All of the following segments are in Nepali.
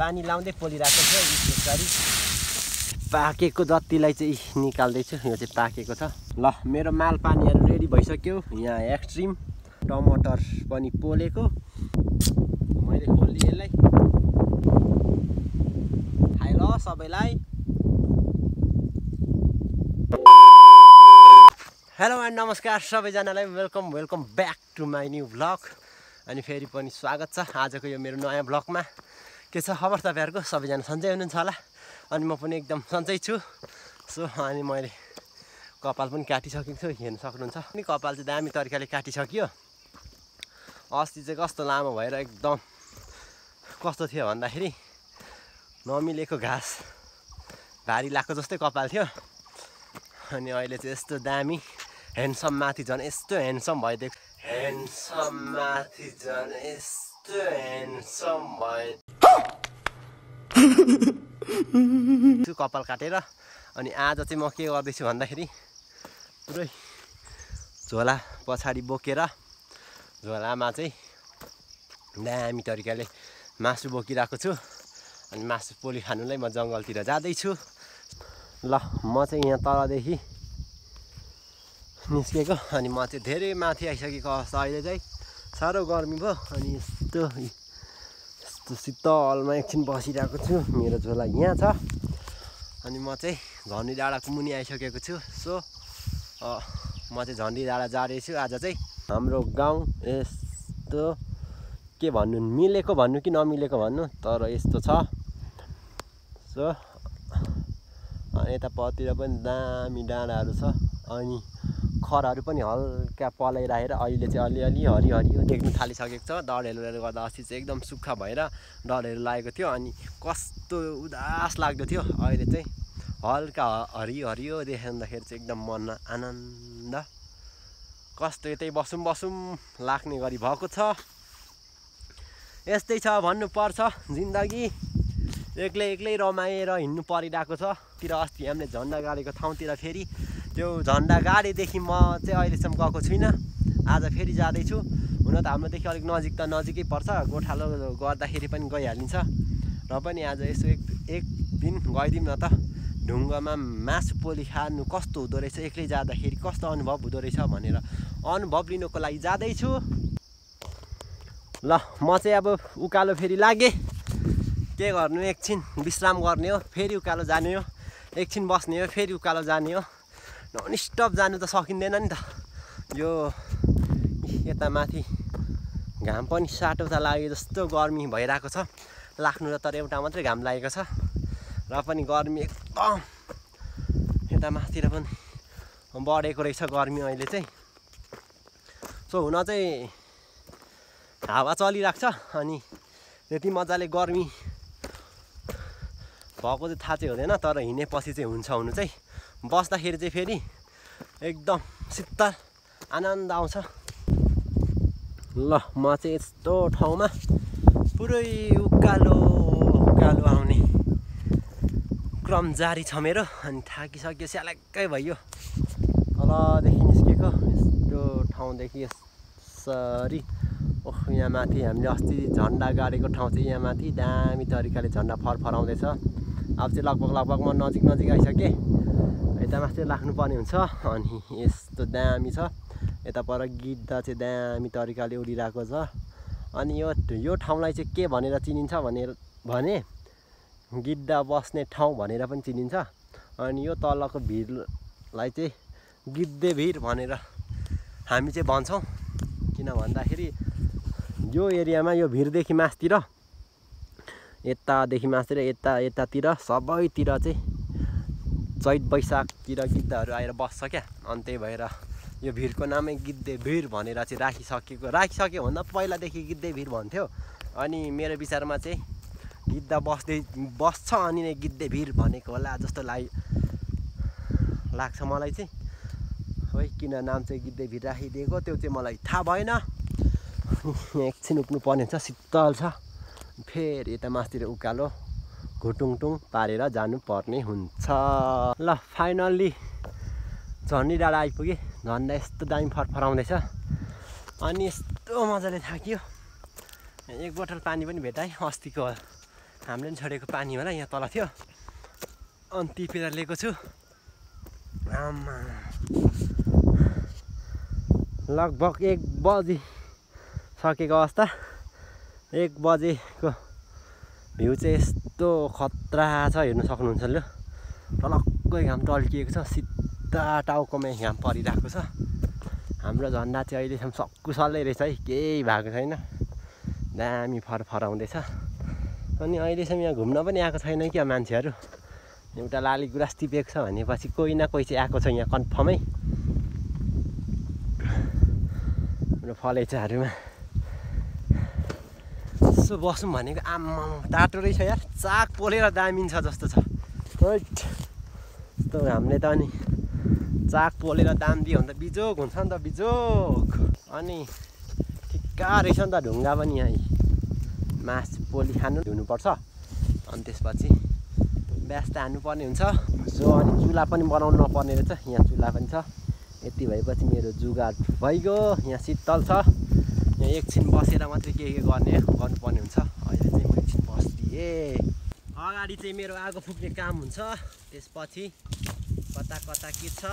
पानी लाउँदै पोलिरहेको छ यसरी पाकेको जतिलाई चाहिँ निकाल्दै छु यो चाहिँ पाकेको छ ल मेरो माल पानीहरु रेडी भइसक्यो यहाँ एक्सट्रिम टमाटर पनि पोलेको मैले खोल्ली यसलाई हाय ल सबैलाई हेलो एन्ड नमस्कार सबैजनालाई welcome back to my new vlog अनि फेरि पनि स्वागत छ आजको यो मेरो नयाँ भ्लगमा के छ खबर तपाईहरुको सबैजना सन्चै हुनुहुन्छ होला अनि म पनि एकदम सन्चै छु सो अनि मैले कपाल पनि काटिसकेको छु हेर्न सक्नुहुन्छ अनि कपाल चाहिँ दामी तरिकाले काटिसक्यो अस्ति चाहिँ कस्तो लामो भएर एकदम कस्तो थियो भन्दाखेरि नमिलेको घाँस भारी लाग्को जस्तै कपाल थियो अनि अहिले चाहिँ यस्तो दामी ह्यान्डसम माथि झन् यस्तो ह्यान्डसम भइदिएको ह्यान्डसम माथि झन् यस्तो ह्यान्डसम भयो कपाल काटेर अनि आज चाहिँ म के गर्दैछु भन्दाखेरि पुरै झोला पछाडि बोकेर झोलामा चाहिँ दामी तरिकाले मासु बोकिरहेको छु अनि मासु पोली खानुलाई म जङ्गलतिर जाँदैछु ल म चाहिँ यहाँ तलदेखि निस्केको अनि म चाहिँ धेरै माथि आइसकेको अवस्था अहिले चाहिँ साह्रो गर्मी भयो अनि यस्तो शीतलमा एकछिन बसिरहेको छु मेरो झोला यहाँ छ अनि म चाहिँ झन्डी डाँडाको मुनि आइसकेको छु सो म चाहिँ झन्डी डाँडा जाँदैछु आज चाहिँ हाम्रो गाउँ यस्तो के भन्नु मिलेको भन्नु कि नमिलेको भन्नु तर यस्तो छ सो यतापट्टितिर पनि दामी डाँडाहरू छ अनि खरहरू पनि हल्का पलाइरहेर अहिले चाहिँ अलिअलि हरियो देख्न थालिसकेको छ डढेलोले गर्दा अस्ति चाहिँ एकदम सुक्खा भएर डढेलो लागेको थियो अनि कस्तो उदास लाग्दो थियो अहिले चाहिँ हल्का हरियो देख्दाखेरि चाहिँ एकदम मन आनन्द कस्तो यतै बसौँ लाग्ने गरी भएको छ यस्तै छ भन्नुपर्छ जिन्दगी एक्लै रमाएर हिँड्नु परिरहेको छ तिर अस्ति हामीले झन्डा गाडेको ठाउँतिर फेरि त्यो झन्डा गाडेदेखि म चाहिँ अहिलेसम्म गएको छुइनँ आज फेरि जाँदैछु हुन त हाम्रोदेखि अलिक नजिकै पर्छ गोठालो गर्दाखेरि पनि गइहालिन्छ र पनि आज यसो एक दिन गइदिउँ न त ढुङ्गामा मासु पोली खानु कस्तो हुँदो रहेछ एक्लै जाँदाखेरि कस्तो अनुभव हुँदो रहेछ भनेर अनुभव लिनुको लागि जाँदैछु ल म चाहिँ अब उकालो फेरि लागेँ के गर्नु एकछिन विश्राम गर्ने हो फेरि उकालो जाने हो एकछिन बस्ने हो फेरि उकालो जाने हो नन स्टप जानु त सकिँदैन नि त यो यता माथि घाम पनि साटो त लागे जस्तो गर्मी भइरहेको छ लाग्नु र तर एउटा मात्रै घाम लागेको छ र पनि गर्मी एकदम यता माथितिर पनि बढेको रहेछ गर्मी अहिले चाहिँ सो हुन चाहिँ हावा चलिरहेको छ अनि त्यति मजाले गर्मी भएको चाहिँ थाहा चाहिँ हुँदैन तर हिँडेपछि चाहिँ हुन्छ हुनु चाहिँ बस्दाखेरि चाहिँ फेरि एकदम शीतल आनन्द आउँछ ल म चाहिँ यस्तो ठाउँमा पुरै उकालो आउने क्रम जारी छ मेरो अनि थाकिसक्यो स्यालक्कै भयो तलदेखि निस्केको यस्तो ठाउँदेखि यसरी ओह यहाँ माथि हामीले अस्ति झन्डा गाडेको ठाउँ चाहिँ यहाँ माथि दामी तरिकाले झन्डा फरफराउँदैछ अब चाहिँ लगभग म नजिक आइसकेँ यता माथि लाग्नुपर्ने हुन्छ अनि यस्तो दामी छ यता पर गिद्दा चाहिँ दामी तरिकाले उडिरहेको छ अनि यो ठाउँलाई चाहिँ के भनेर चिनिन्छ भने गिद्दा बस्ने ठाउँ भनेर पनि चिनिन्छ अनि यो तलको भिरलाई चाहिँ गिद्धे भिर भनेर हामी चाहिँ भन्छौँ किन भन्दाखेरि यो एरियामा यो भिरदेखि मासतिर यतादेखि मासतिर यतातिर सबैतिर चाहिँ चैत वैशाखतिर गिद्धहरू आएर बस्छ क्या अनि त्यही भएर यो भिरको नामै गिद्धे भिर भनेर चाहिँ राखिसक्यो भन्दा पहिलादेखि गिद्धे भिर भन्थ्यो अनि मेरो विचारमा चाहिँ गिद्ध बस्छ अनि नै गिद्धे भिर भनेको होला जस्तो लाग्छ मलाई चाहिँ है किन नाम चाहिँ गिद्धे भिर राखिदिएको त्यो चाहिँ मलाई थाहा भएन एकछिन उक्नु पर्ने हुन्छ शीतल छ फेरि यता मासतिर उकालो घुटुङटुङ पारेर जानुपर्ने हुन्छ ल फाइनल्ली झन्डी डाँडा आइपुगेँ झन्डा यस्तो दामी फरफराउँदैछ अनि यस्तो मजाले थाक्यो एक बोतल पानी पनि भेटाएँ अस्तिको हामीले पनि छोडेको पानी होला यहाँ तल थियो अनि टिपेर लिएको छु आमा लगभग 1 बजी सकेको अवस्था 1 बजेको भ्यू चाहिँ यस्तो खतरा छ हेर्न सक्नुहुन्छ ल टलक्कै घाम टल्किएको छ सिधा टाउकोमा घाम परिरहेको छ हाम्रो झन्डा चाहिँ अहिलेसम्म सक्कुसल्लै रहेछ है केही भएको छैन दामी फरफराउँदैछ अनि अहिलेसम्म यहाँ घुम्न पनि आएको छैन क्या मान्छेहरू एउटा लाली गुराँस टिपेको छ भनेपछि कोही न कोही चाहिँ आएको छ यहाँ कन्फर्मै हाम्रो फलैचाहरूमा यसो बसौँ भनेको आम्मा टाटो रहेछ यार चाक पोलेर दामिन्छ जस्तो छ यस्तो हामीले त अनि चाक पोलेर दाम दियो भने त बिजोग हुन्छ नि त बिजोग अनि ठिक्का रहेछ नि त ढुङ्गा पनि यहाँ मासु पोली खानु धुनुपर्छ अनि त्यसपछि ब्यास त हान्नुपर्ने हुन्छ सो अनि चुला पनि बनाउनु नपर्ने रहेछ यहाँ चुला पनि छ यति भएपछि मेरो जुगाड भइगयो यहाँ शीतल छ यहाँ एकछिन बसेर मात्रै के गर्नुपर्ने हुन्छ अहिले चाहिँ म एकछिन बस्दिएँ अगाडि चाहिँ मेरो आगो फुक्ने काम हुन्छ त्यसपछि कता कता के छ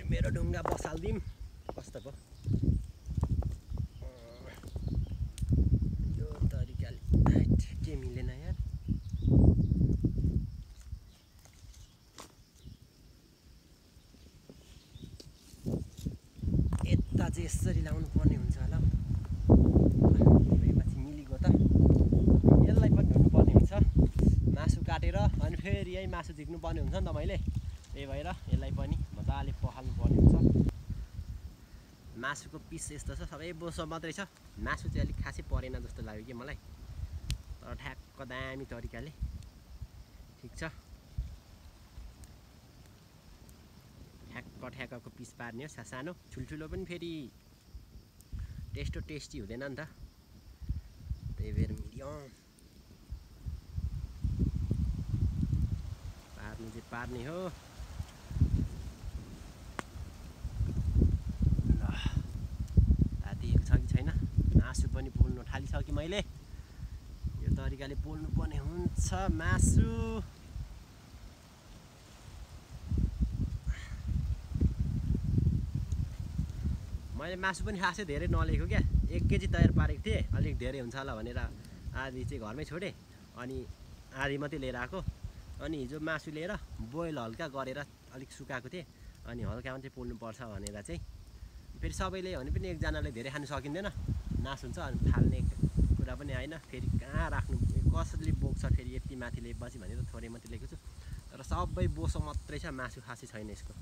मेरो ढुङ्गा बसाल्दिउँ कस्तो भयो यो तरिकाले के मिलेन यार यता चाहिँ यसरी लाउनु पर्ने हुन्छ होला पछि मिलेको त यसलाई पनि धुनुपर्ने हुन्छ मासु काटेर अनि फेरि यही मासु झिक्नु पर्ने हुन्छ नि त मैले त्यही भएर यसलाई पनि मजाले पखाल्नु पर्ने हुन्छ मासुको पिस यस्तो छ सबै बोसो मात्रै छ मासु चाहिँ अलिक खासै परेन जस्तो लाग्यो कि मलाई तर ठ्याक्क दामी तरिकाले ठिक छ ठ्याक्कको पिस पार्ने हो सानो ठुल्ठुलो पनि फेरि टेस्टी हुँदैन नि त त्यही भएर मिडियम पार्नु चाहिँ पार्ने हो मासु पनि पोल्नु थालिसकेँ मैले यो तरिकाले पोल्नु पर्ने हुन्छ मासु मैले मासु पनि खासै धेरै नलिएको क्या 1 केजी तयार पारेको थिएँ अलिक धेरै हुन्छ होला भनेर आधी चाहिँ घरमै छोडेँ अनि आधी मात्रै लिएर आएको अनि हिजो मासु लिएर बोइल हल्का गरेर अलिक सुकाएको थिएँ अनि हल्कामा चाहिँ पोल्नुपर्छ भनेर चाहिँ फेरि सबैले भने पनि एकजनाले धेरै खानु सकिँदैन नास हुन्छ अनि फाल्ने कुरा पनि आएन फेरि कहाँ राख्नु कसरी बोक्छ फेरि यति माथि लिएपछि भनेर थोरै मात्रै लिएको छु तर सबै बोसो मात्रै छ मासु खासै छैन यसको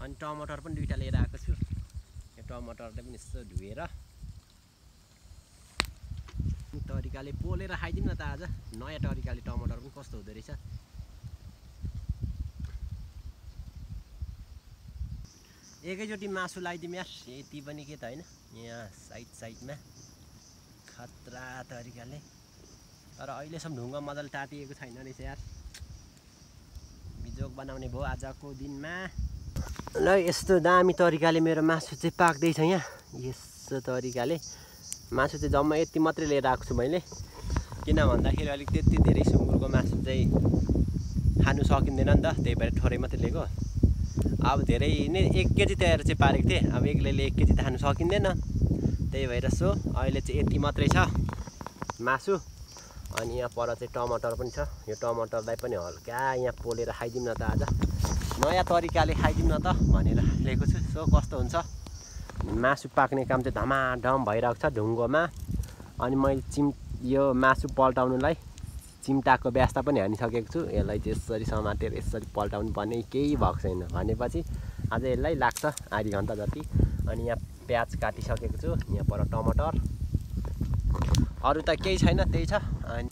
अनि टमाटर पनि 2टा लिएर आएको छु यो टमाटरले पनि यसो धुएर तरिकाले पोलेर खाइदिउँ न त आज नयाँ तरिकाले टमाटर पनि कस्तो हुँदो रहेछ एकैचोटि मासु लगाइदिउँ यार यति पनि के त होइन यहाँ साइडमा खतरा तरिकाले तर अहिलेसम्म ढुङ्गा मजाले टाटिएको छैन रहेछ यार बिजोग बनाउने भयो आजको दिनमा ल यस्तो दामी तरिकाले मेरो मासु चाहिँ पाक्दैछ यहाँ यस्तो तरिकाले मासु चाहिँ जम्मा यति मात्रै लिएर आएको छु मैले किन भन्दाखेरि अलिक त्यति धेरै सुँगुरको मासु चाहिँ खानु सकिँदैन नि त त्यही भएर थोरै मात्रै लिएको अब धेरै नै 1 केजी तयार चाहिँ पारेको थिएँ अब एक्लैले 1 केजी त खानु सकिँदैन त्यही भएर सो अहिले चाहिँ यति मात्रै छ मासु अनि यहाँ पर चाहिँ टमाटर पनि छ यो टमाटरलाई पनि हल्का यहाँ पोलेर खाइदिउँ न त आज नयाँ तरिकाले खाइदिउँ न त भनेर ल्याएको छु सो कस्तो हुन्छ मासु पाक्ने काम चाहिँ धमाधम भइरहेको छ ढुङ्गोमा अनि मैले यो मासु पल्टाउनुलाई चिम्टाको व्यवस्था पनि हानिसकेको छु यसलाई चाहिँ यसरी समातेर यसरी पल्टाउनु पर्ने केही भएको छैन भनेपछि आज यसलाई लाग्छ आधी घन्टा जति अनि यहाँ प्याज काटिसकेको छु यहाँ पर टमाटर अरू त केही छैन त्यही छ अनि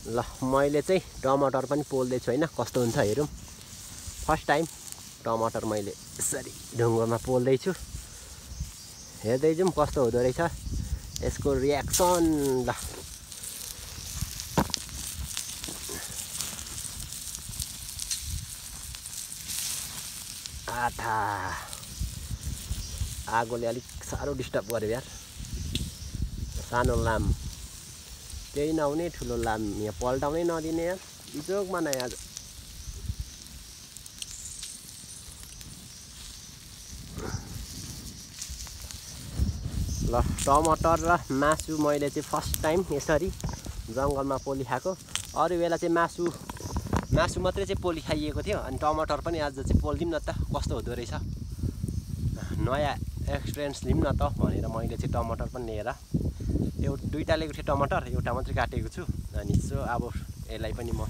ल मैले चाहिँ टमाटर पनि पोल्दै छु हैन कस्तो हुन्छ हेरौँ फर्स्ट टाइम टमाटर मैले यसरी ढुङ्गोमा पोल्दै छु हेर्दै जाउँ कस्तो हुँदो रहेछ यसको रियाक्सन ल आथा आगोले अलिक साह्रो डिस्टर्ब गर्यो यार सानो लाम केही नहुने ठुलो लाम यहाँ पल्टाउनै नदिने यार बिजोगमा नै आज ल टमाटर र मासु मैले चाहिँ फर्स्ट टाइम यसरी जङ्गलमा पोली खाएको अरू बेला चाहिँ मासु मात्रै चाहिँ पोली खाइएको थियो अनि टमाटर पनि आज चाहिँ पोलिदिउँ न त कस्तो हुँदो रहेछ नयाँ एक्सपिरियन्स लिउँ न त भनेर मैले चाहिँ टमाटर पनि लिएर दुईटा लिएको थिएँ टमाटर एउटा मात्रै काटेको छु अनि सो अब यसलाई पनि म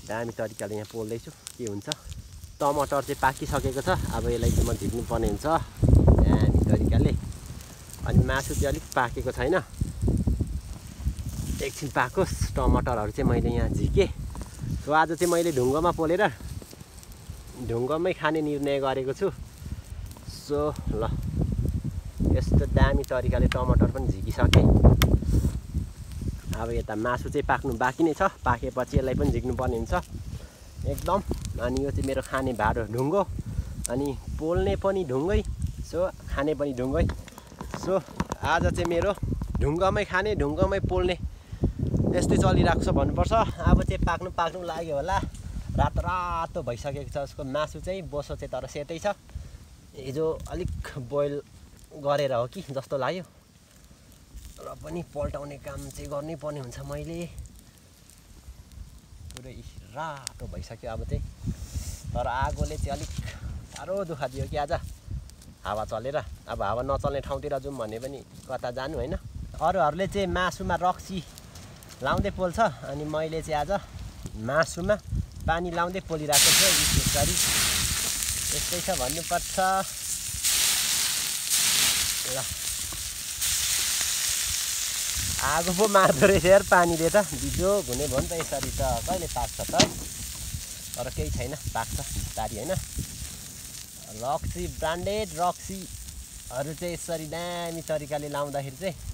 दामी तरिकाले यहाँ पोल्दैछु के हुन्छ टमाटर चाहिँ पाकिसकेको छ अब यसलाई चाहिँ म झिक्नु पर्ने हुन्छ दामी तरिकाले अनि मासु चाहिँ अलिक पाकेको छैन एकछिन पाकोस् टमाटरहरू चाहिँ मैले यहाँ झिकेँ सो आज चाहिँ मैले ढुङ्गोमा पोलेर ढुङ्गोमै खाने निर्णय गरेको छु सो ल यस्तो दामी तरिकाले टमाटर पनि झिकिसकेँ अब यता मासु चाहिँ पाक्नु बाँकी नै छ पाकेपछि यसलाई पनि झिक्नु पर्ने हुन्छ एकदम अनि यो चाहिँ मेरो खाने भाँडो ढुङ्गो अनि पोल्ने पनि ढुङ्गै सो खाने पनि ढुङ्गै सो आज चाहिँ मेरो ढुङ्गामै खाने ढुङ्गामै पोल्ने यस्तै चलिरहेको छ भन्नुपर्छ अब चाहिँ पाक्नु लाग्यो होला रातो रातो भइसकेको छ उसको मासु चाहिँ बोसो चाहिँ तर सेतै छ हिजो अलिक बोइल गरेर हो कि जस्तो लाग्यो र पनि पल्टाउने काम चाहिँ गर्नै पर्ने हुन्छ मैले पुरै रातो भइसक्यो अब चाहिँ तर आगोले चाहिँ अलिक साह्रो दुःख दियो कि आज हावा चलेर अब हावा नचल्ने ठाउँतिर जाउँ भने पनि कता जानु होइन अरूहरूले चाहिँ मासुमा रक्सी लाउँदै पोल्छ अनि मैले चाहिँ आज मासुमा पानी लाउँदै पोलिरहेको छु यसरी यस्तै छ भन्नुपर्छ ल आगो पो मार्दो रहेछ यार पानीले त बिजोग हुने भयो नि त यसरी त कहिले पाक्छ त तर केही छैन पाक्छ बिस्तारी होइन रक्सी ब्रान्डेड रक्सीहरू चाहिँ यसरी दामी तरिकाले लाउँदाखेरि चाहिँ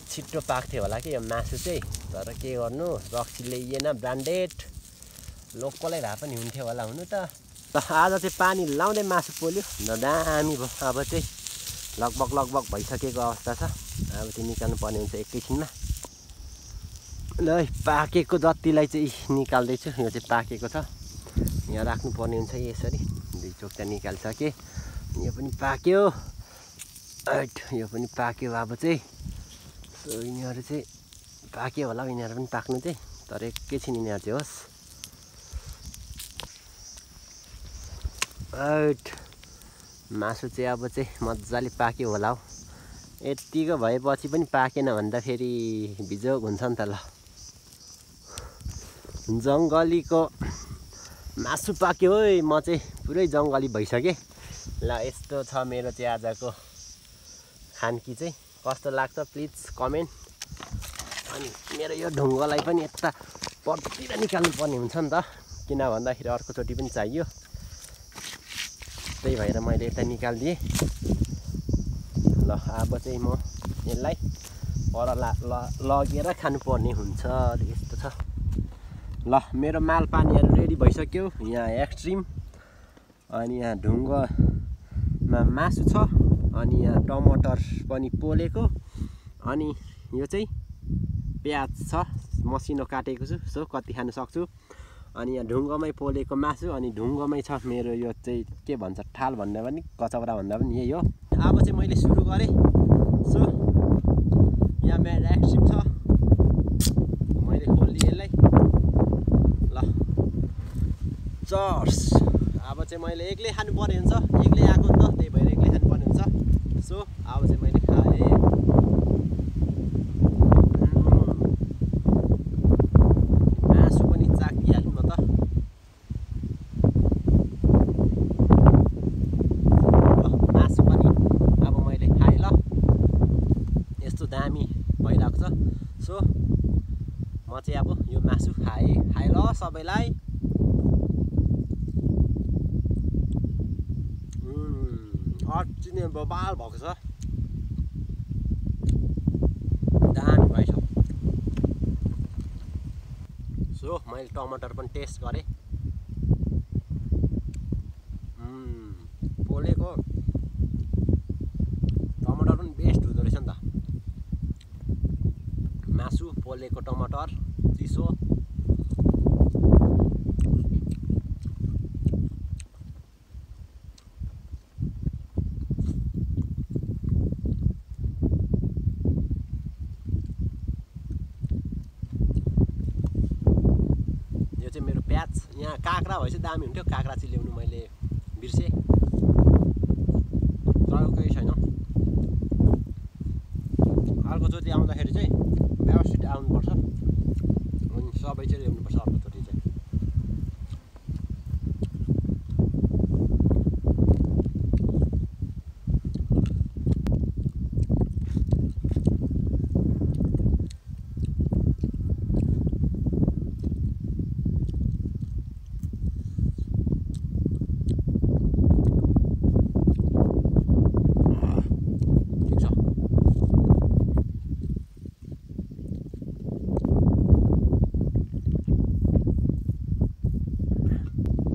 छिट्टो पाक्थ्यो होला कि यो मासु चाहिँ तर के गर्नु रक्सी ल्याइएन ब्रान्डेड लोकलै भए पनि हुन्थ्यो होला हुनु त आज चाहिँ पानी लाउँदै मासु पोल्यो न दामी भयो अब चाहिँ लगभग भइसकेको अवस्था छ अब चाहिँ निकाल्नु पर्ने हुन्छ एकैछिनमा ल पाकेको जतिलाई चाहिँ निकाल्दैछु यो चाहिँ पाकेको छ यहाँ राख्नुपर्ने हुन्छ यसरी दुई चोक्टा निकालिसकेँ यो पनि पाक्यो यो पनि पाक्यो अब चाहिँ यिनीहरू चाहिँ पाक्यो होला यिनीहरू पनि पाक्नु चाहिँ तर एकैछिन यिनीहरू चाहिँ होस् मासु चाहिँ अब चाहिँ मजाले पाक्यो होला हौ यतिको भएपछि पनि पाकेन भन्दा फेरि बिजोग हुन्छ नि त ल जङ्गलीको मासु पाक्यो है म चाहिँ पुरै जङ्गली भइसकेँ ल यस्तो छ मेरो चाहिँ आजको खानकी चाहिँ कस्तो लाग्छ प्लिज कमेन्ट अनि मेरो यो ढुङ्गालाई पनि यता परतिर निकाल्नु पर्ने हुन्छ नि त किन भन्दाखेरि अर्कोचोटि पनि चाहियो त्यही भएर मैले यता निकालिदिएँ ल अब चाहिँ म यसलाई पर लगेर खानुपर्ने हुन्छ यस्तो छ ल मेरो माल पानीहरू रेडी भइसक्यो यहाँ एक्सट्रिम अनि यहाँ ढुङ्गामा मासु छ अनि यहाँ टमाटर पनि पोलेको अनि यो चाहिँ प्याज छ मसिनो काटेको छु सो कति खान सक्छु अनि यहाँ ढुङ्गामै पोलेको मासु अनि ढुङ्गामै छ मेरो यो चाहिँ के भन्छ ठाल भन्दा पनि कचौरा भन्दा पनि यही हो अब चाहिँ मैले सुरु गरेँ सो यहाँ मेरो एक्सट्रिम छ मैले खोलिदिएँ यसलाई ल चर्स अब चाहिँ मैले एक्लै खानुपर्ने हुन्छ एक्लै आएको नि त त्यही भएर एक्लै खानुपर्ने हुन्छ सो अब चाहिँ मैले खाएँ मासु पनि चाखिहाल्नु न त मासु पनि अब मैले खाएँ ल यस्तो दामी भइरहेको छ सो म म चाहिँ अब यो मासु खाएँ ल सबैलाई। अच्ची नै बबाल भएको छ, दामी भएछ। सो मैले टमाटर पनि टेस्ट गरेँ, पोलेको टमाटर पनि बेस्ट हुँदो रहेछ नि त। मासु, पोलेको टमाटर, चिसो। यो चाहिँ मेरो प्याज। यहाँ काँक्रा भएपछि दामी हुन्थ्यो, काँक्रा चाहिँ ल्याउनु मैले बिर्सेँ, तर केही छैन। अर्कोचोटि आउँदाखेरि चाहिँ व्यवस्थित आउनुपर्छ अनि सबै चाहिँ ल्याउनुपर्छ अर्कोचोटि चाहिँ।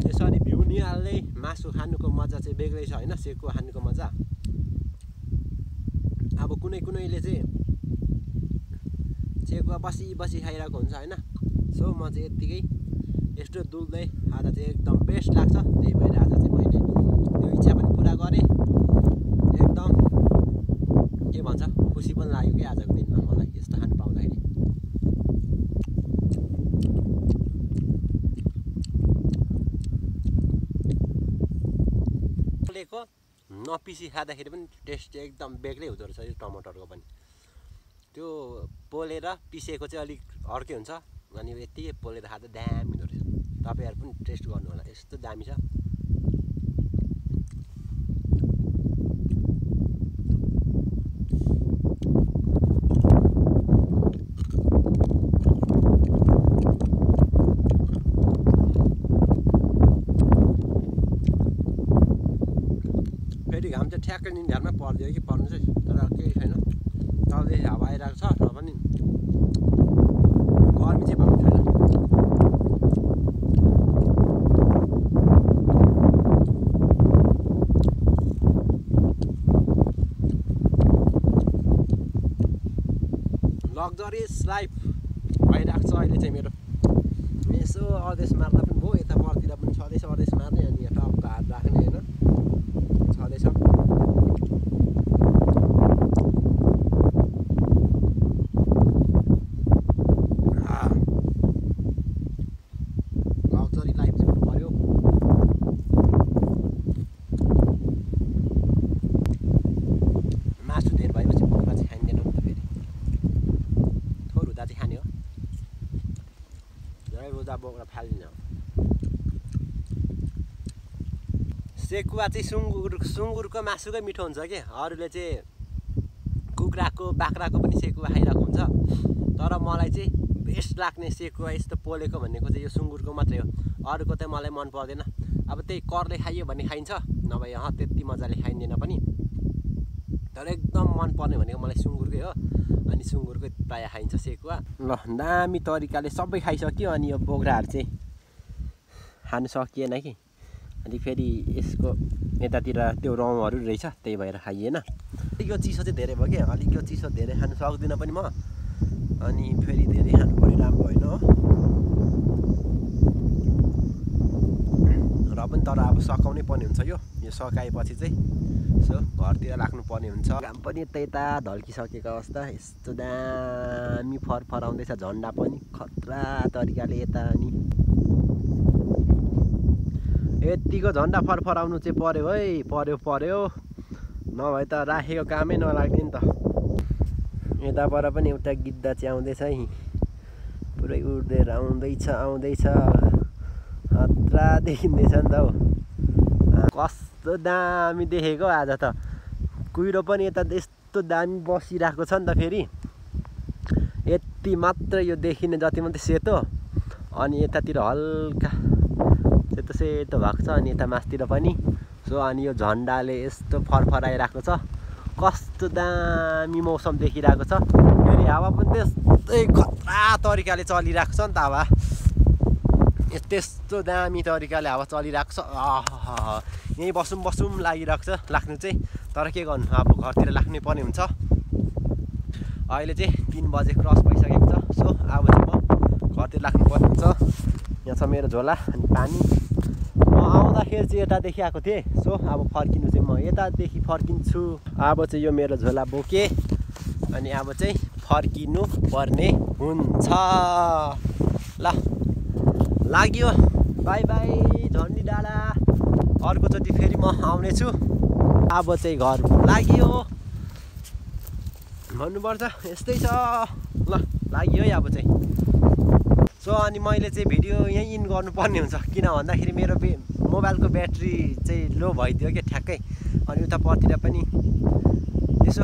यसरी भ्यू निहाल्दै मासु खानुको मजा चाहिँ बेग्लै छ होइन, सेकुवा खानुको मजा। अब कुनैले चाहिँ सेकुवा बसी खाइरहेको हुन्छ होइन। सो म चाहिँ यत्तिकै यस्तो डुल्दै आज चाहिँ एकदम बेस्ट लाग्छ, त्यही भएर आज चाहिँ मैले त्यो इच्छा पनि पुरा गरेँ। एकदम के भन्छ खुसी पनि लाग्यो कि आजको दिनमा मलाई यस्तो खानु पाउँदाखेरि। पोलेको नपिसी खाँदाखेरि पनि टेस्ट चाहिँ एकदम बेग्लै हुँदो रहेछ यो टमाटरको पनि। त्यो पोलेर पिसेको चाहिँ अलिक अर्कै हुन्छ, अनि यत्तिकै पोलेर खाँदा दामी हुँदो रहेछ। तपाईँहरू पनि टेस्ट गर्नु होला, यस्तो दामी छ। फेरि घाम चाहिँ ठ्याक्कै निधारमा पर्दियो कि पर्नु चाहिँ, तर केही छैन। तलदेखि हावा आइरहेको छ र पनि गर्मी चाहिँ भएको छैन। लग्जरियस लाइफ भइरहेको छ अहिले चाहिँ मेरो। यसो अदेश मार्दा पनि भयो, यता परतिर पनि छँदैछ अदेश मार्ने, अनि यहाँ टक्क हात राख्ने होइन छँदैछ। लग्जरी लाइफ जिउनु पर्यो। मासु धेर भएपछि बोक्रा चाहिँ खाइँदैन नि त, फेरि थोर हुँदा चाहिँ खाने हो। जय रोजा बोक्रा फाल्दिन। सेकुवा चाहिँ सुँगुरको मासुकै मिठो हुन्छ कि। अरूले चाहिँ कुखुराको बाख्राको पनि सेकुवा खाइरहेको हुन्छ, तर मलाई चाहिँ बेस्ट लाग्ने सेकुवा यस्तो पोलेको भनेको चाहिँ यो सुँगुरको मात्रै हो। अरूको चाहिँ मलाई मन पर्दैन। अब त्यही करले खाइयो भने खाइन्छ, नभए त्यति मजाले खाइँदैन पनि। तर एकदम मन पर्ने भनेको मलाई सुँगुरकै हो, अनि सुँगुरकै प्रायः खाइन्छ सेकुवा। ल दामी तरिकाले सबै खाइसक्यो, अनि यो बोक्राहरू चाहिँ खानु सकिएन कि। अनि फेरि यसको यतातिर त्यो रौँहरू रहेछ, त्यही भएर खाइएन। अलिक यो चिसो चाहिँ धेरै भयो क्या, अलिक यो चिसो धेरै खानु सक्दिनँ पनि म, अनि फेरि धेरै खानु पनि राम्रो होइन हो। र पनि तर अब सकाउनै पर्ने हुन्छ यो सकाएपछि चाहिँ। सो घरतिर राख्नु पर्ने हुन्छ। घाम पनि यता ढल्किसकेको अवस्था। यस्तो दामी फरफराउँदैछ झन्डा पनि खतरा तरिकाले यता। अनि यतिको झन्डा फरफराउनु चाहिँ पर्यो है, पर्यो नभए त राखेको कामै नलाग्ने नि त। यताबाट पनि एउटा गिद्दा चाहिँ आउँदैछ है, पुरै उड्दै आउँदैछ खतरा देखिँदैछ नि त हौ। कस्तो दामी देखेको आज त। कुहिरो पनि यता यस्तो दामी बसिरहेको छ नि त। फेरि यति मात्र यो देखिने जति मात्रै सेतो अनि यतातिर हल्का सेतो सेतो भएको छ अनि यता मासतिर पनि सो अनि यो झन्डाले यस्तो फरफराइरहेको छ कस्तो दामी मौसम देखिरहेको छ फेरि हावा पनि त्यस्तै खतरा तरिकाले चलिरहेको छ नि त हावा त्यस्तो दामी तरिकाले हावा चलिरहेको छ यहीँ बसौँ लागिरहेको छ लाग्नु चाहिँ तर के गर्नु अब घरतिर लाग्नै पर्ने हुन्छ अहिले चाहिँ 3 बजे क्रस भइसकेको छ सो अब चाहिँ म घरतिर लाग्नु पर्ने हुन्छ यहाँ छ मेरो झोला अनि पानी म आउँदाखेरि चाहिँ यतादेखि आएको थिएँ सो अब फर्किनु चाहिँ म यतादेखि फर्किन्छु अब चाहिँ यो मेरो झोला बोकेँ अनि अब चाहिँ फर्किनु पर्ने हुन्छ ल लाग्यो बाई बाई झन्डी डाँडा अर्कोचोटि फेरि म आउनेछु अब चाहिँ घर लाग्यो भन्नुपर्छ यस्तै छ ल लाग्यो है अब चाहिँ सो अनि मैले चाहिँ भिडियो यहीँ इन गर्नुपर्ने हुन्छ किन भन्दाखेरि मेरो मोबाइलको ब्याट्री चाहिँ लो भइदियो क्या ठ्याक्कै अनि उता परतिर पनि यसो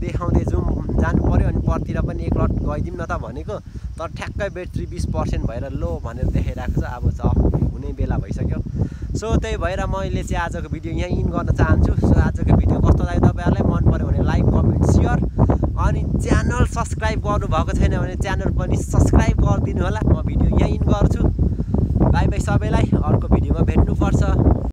देखाउँदै जानु पर्यो अनि परतिर पनि एक लट गइदिउँ न त भनेको तर ठ्याक्कै ब्याट्री 20% भएर लो भनेर देखाइरहेको छ अब चाहिँ हुने बेला भइसक्यो सो त्यही भएर मैले चाहिँ आजको भिडियो यहीँ इन गर्न चाहन्छु सो आजको भिडियो कस्तो लाग्यो तपाईँहरूलाई मन पर्यो भने लाइक कमेन्ट सेयर अनि च्यानल सब्सक्राइब गर्नुभएको छैन भने च्यानल पनि सब्सक्राइब गरिदिनु होला म भिडियो यहीँ इन गर्छु बाई बाई सबैलाई अर्को भिडियोमा भेट्नुपर्छ